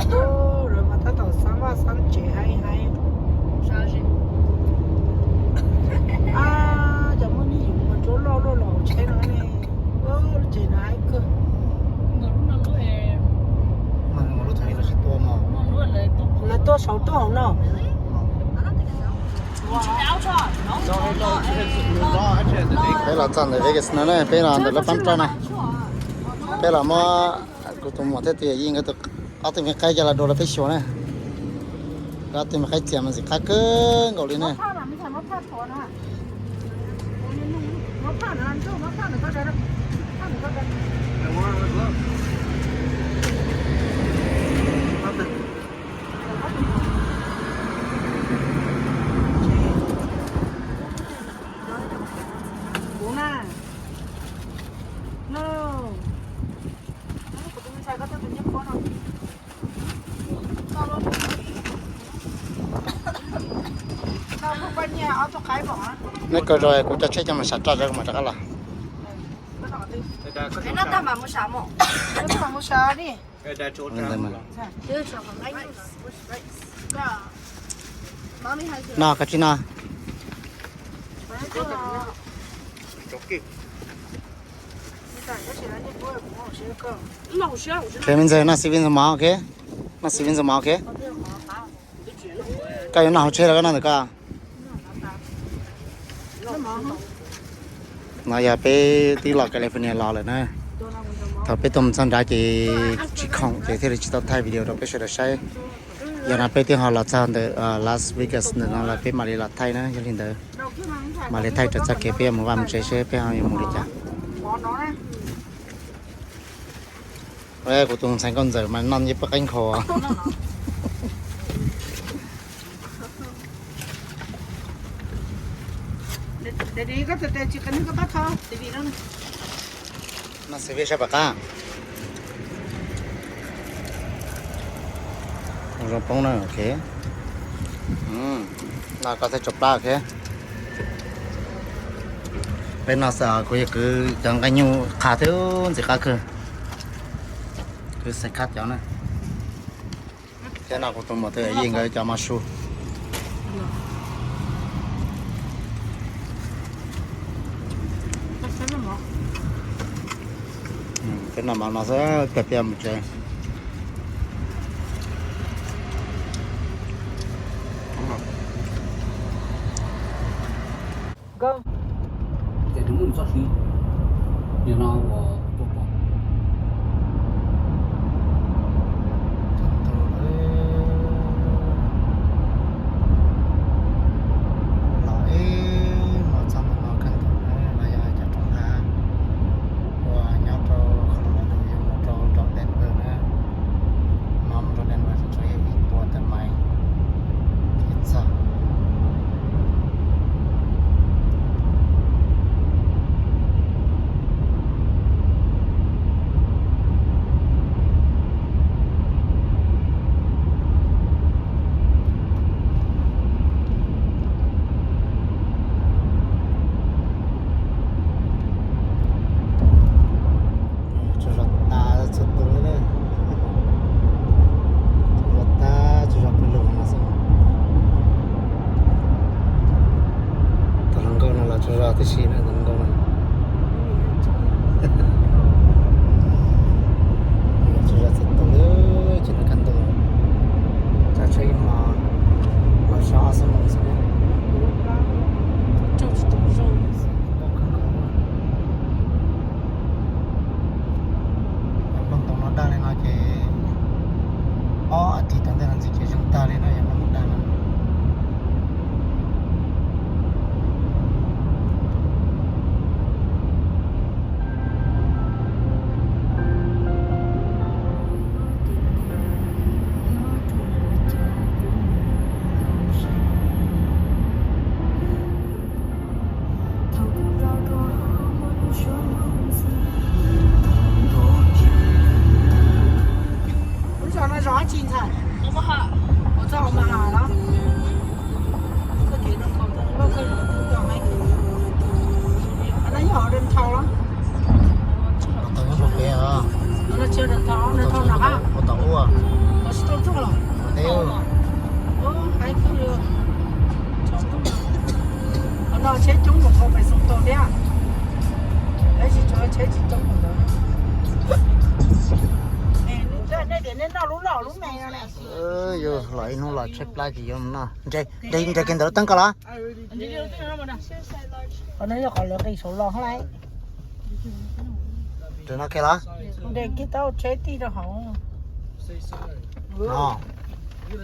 Lawv mas tab tom xab vaj xab tsev haib haib. Ab, cov muaj nyiaj yuav mus rau loj luaj los tsheb no ne. Lub tsev no haib kawg. Lawv tuaj saum tuaj hauv no. Peb los txog ntawm Vegas no na, peb los ntawm lub pab roj na. Peb los muab kuv tus muam thiab tus yawm yij nkawd ob tug me qaib coj los dua rau peb xyuas na. Ob tug me qaib txias mas ntxim qab kawg nkaus li na. Kuv na. No. Kuv tus me ntxhais, koj tuaj tus nyiaj khuab no. Neb kaw zog kuv coj tsheb coj mus sam roj tso kuv mam rov qab los. Mus sam li. No koj tsis no. Khe me ntxawg, noj xis vij ntxog mov, ok. Noj xis vij ntxog mov, ok. Koj yuav noj hauv tsheb los koj noj ntawm koj? No yog peb twb los California los lawm na. Thaum peb tuaj mus txog nrad ces tsis khoom ces thiaj li tsis tau thaij video rau peb sawv daws saib. Yog no peb twb ho los txog ntawm Las Vegas ntawm no lawm, peb mam li los thaij na. Yog li ntawd mam li thaij rau txoj kev peb yuav mus vaj mus tsev seb peb ho yuav mus li cas. Kuv tus ntxhais nkauj ntxawm mas noj ncej paj qaib nkhaus. Noj xis vij sab pam qab. Zoo poob na, ok. No koj thaij tso plab, ok. Peb no xav kuv yog kwv cov nqaij nyuj qha thiab ntxim qab kawg. Kwv xeem khab cov na. Thiab no kuv tus muam tus yij nkawd cov mov su. Peb noj mov no xwb, peb mus tsev. Ces nws muaj nws txoj hlib, nim no uas tuaj pom. Los ib hmos txog ntawm no kawg nkaus na, no yog cov roob hav uas nyob rau Colorado yuav mus rau nram Denver na. No mus rau Denver tsuas yog ib puas tawm mais thiaj txog. Ua. Ua no tsheb coob mus qhov pem Xoo Tau thiab. Tab sis tsuas tsheb tsis coob mus ntawd. Nej tias nej noj lub loj lub me no ne. Yus los ib hnub los tshaib plab ces yuav mus noj. Nres kiag ntawm lub teeb ko los? Qhov no yog qhov lawv qis saum los hos lawm. Nres no kiag los? Nres kiag tau tsheb tig rau hauv. No. No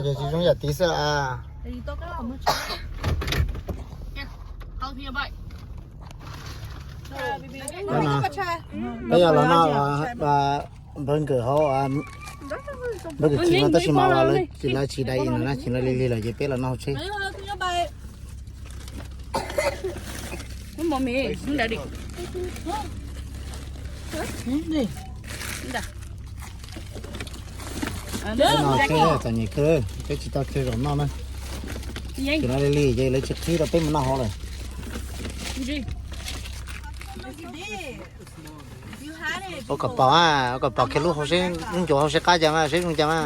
ces tsis zoo yam tid xwb a. Peb yog los noj npawg nkawm hauv, npawg nkawm txiv no tab sis mas lawv tsis dai no na, tsis no lig lig lawm ces peb los noj hauv tsheb. Peb no tsheb txom nyem kawg, peb tsis tau tseg zaum noj na. Tsis no lig lig ces lawv tsis qhib rau peb mus noj hauv lawm. Ua kom pom, ua kom pom kiag lub hauv seb, lub ncuav hauv seb qab cas mas seb zoo cas mas.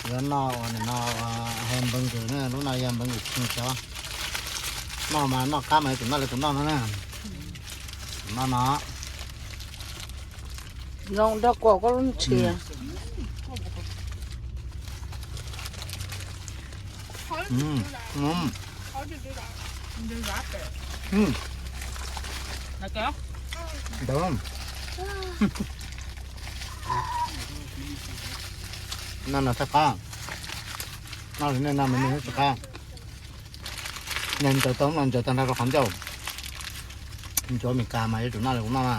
Yuav noj ua no, hamburger na, lub no yog hamburger king cov. Noj mas noj qab mas yuav tsum noj li kuv noj no na. Noj no. Zoo nrog kuas koj lub tshis. Ntawd. No no thaj qab. No li nej no mas nej tsis qab. Nws ntsaws tau no ntsaws tag nrho rau qhov ncauj. Ncuav Meskas mas yuav tsum noj li kuv noj na.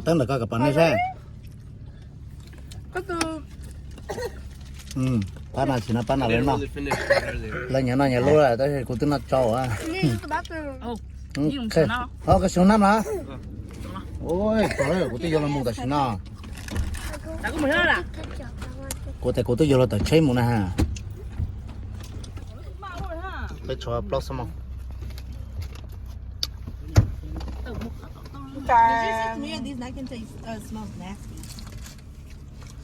Teeb ntawm koj kom pom nej saib. Pab no tsis no pab no lawv noj. Lawv nyias noj nyias lub lawm tab sis kuv twb noj tsau. Koj xyov na mas. Ua, kuv twb yuav los mus tam sim no. Kuv tias kuv twb yuav los tom tsheb mus na ha. Peb tshuav plaub xuab moos.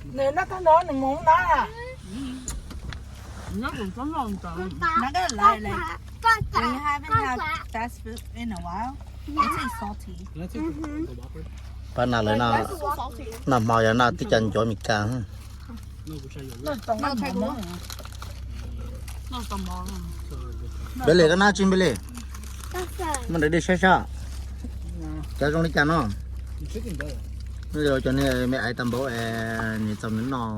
Nws noj tag nrho nws mus na. Pab no lawv noj hmo yog noj tib co ncuav Meskas. Npej Lis, koj noj tsi Npej Lis? Muab nrhiav dej saib saib. Cov zoo li cas no? Cov niag me aiv tag npaum es nws txaus nws noj.